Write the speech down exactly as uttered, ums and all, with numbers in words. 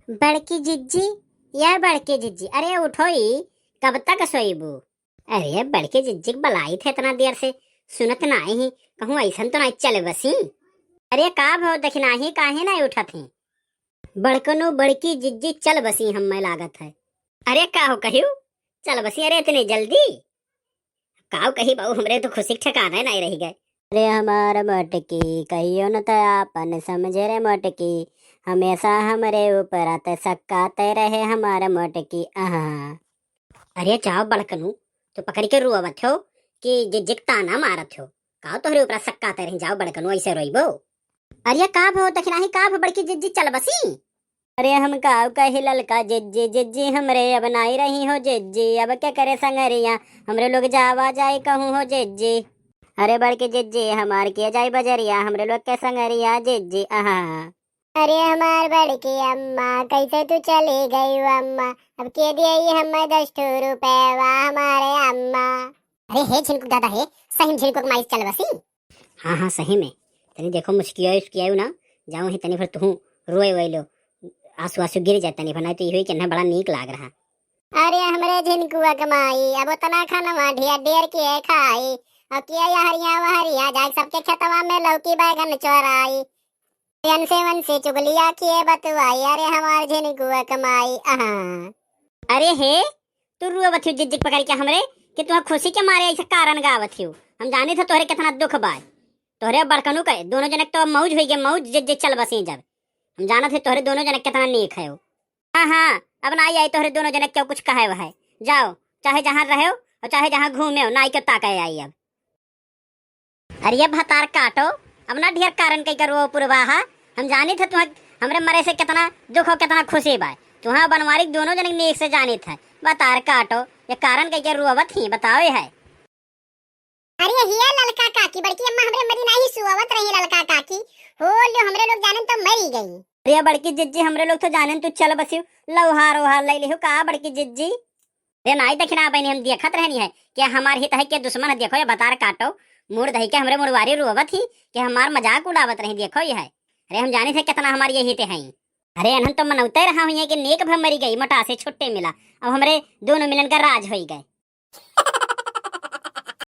बड़की जिज्जी, या बड़की जिज्जी, अरे उठो ई, कब तक सोइबू? अरे बड़की जिज्जी के बलाई थे इतना देर से, सुनत नाहीं ही, कहूँ ऐसन तो नाहीं चल बसी? अरे का भो दखिनाही, काहे नाहीं उठत ही? बड़कनो बड़की जिज्जी चल बसी हम्मे लागत है। अरे का हो कहियो, चल बसी, अरे इतने जल्दी? काव कही बाऊ, हमरे तो खुशी के ठिकाना नाहीं रहि गए। अरे हमार मोटकी, कहियो न त आपन समझे रे मोटकी, हमेशा हमरे ऊपर आते सक्काते रहे हमार मोटकी, आहा। अरे जाओ बड़कनू, तो पकड़ के रोवत हो कि जिज्जी के ताना मारत हो? काव तोहरे ऊपर सक्काते रही, जाओ बड़कनू, ऐसे रोइबो? अरे का भो दखिनाही, का भो बड़की जिज्जी चल बसी? अरे हम काव कही ललका जिज्जी, जिज्जी हमरे अब नाई रही हो जिज्जी, अब के करे संगरिया, हमरे लोग जावा जाए कहूँ हो जिज्जी। अरे बड़की जिज्जी हमार के जाई बजरिया, हमरे लोग के संगरिया जिज्जी, आहा। अरे हमार बड़की अम्मा, कैसे तू चली गई अम्मा? अब के दिए हमें दस ठो रुपया हमारे अम्मा? अरे हे झिनकुक दादा, हे सही में झिनकुक माई चल बसी। हाँ हाँ, सही में। तनी देखो मुस्कियो उसकियो ना, जाओ ही तनी भर तुहूँ रोए वोए लो, आंसू आंसू गिर जाए तनी भर, नाहीं तो ये हुई कि ना बड़ा नीक लाग रहा। अरे हमरे झिनकुआ के माई, अब उतना खानवा ढेर ढेर के खाई, और किया यहरिया वहरिया जाए सबके खेतवा में लौकी बैगन चोराई। यन से वन से चुगलिया किए बतुआई, अरे हमार झिनकुआ के माई, आहा। अरे हे, तू रोवत हो जिज्जी के पकड़ के हमरे, कि तुहा खुशी के मारे ऐसे कारण गावत हो? हम जानित है तोहरे कितना दुख बा। तोहरे बड़कनू के दोनों जनक तो मौज होई गए, मौज, जिज्जी चल बसी जब। हम जानत है तोहरे दोनों जनक कितना नीक है। हाँ हाँ, अब ना आई आई तोहरे दोनों जनक क्यों कुछ कहे है। जाओ, चाहे जहाँ रहो और चाहे जहाँ घूमे हो, ना आई के ताके आई अब। अरे ये भतार काटो, अब ना ढेर कारण कई करो पुरवाहा। हम जानित है तुहा हमरे मरे से कितना दुख हो, कितना खुशी बा। तुहा बनवारी दोनों जने नीक से जानित है। भतार काटो, ये कारण कई के रोवत ही बताओ ये है। अरे हिया ललका काकी, बड़की अम्मा हमरे मरी नाही सुआवत रही ललका काकी। हो लो हमरे लोग जाने तो मरी गई। अरे बड़की जिज्जी, हमरे लोग तो जाने तू चल बसियो, लौहार ओहार ले लिहो का बड़की जिज्जी? रे नाई दखिना बहनी, हम देखत रहनी है कि हमार हित है कि दुश्मन है। देखो ये बतार काटो, मुड़ दही के हमरे मुड़वारी रोवत ही कि हमार मजाक उड़ावत रही। देखो ये है, अरे हम जानी थे कितना हमार ये हित है। अरे एनहन तो मनौते रहा हुई है कि नेक भर मरी गई, मोटा से छुट्टे मिला, अब हमरे दोनों मिलन का राज होई गए।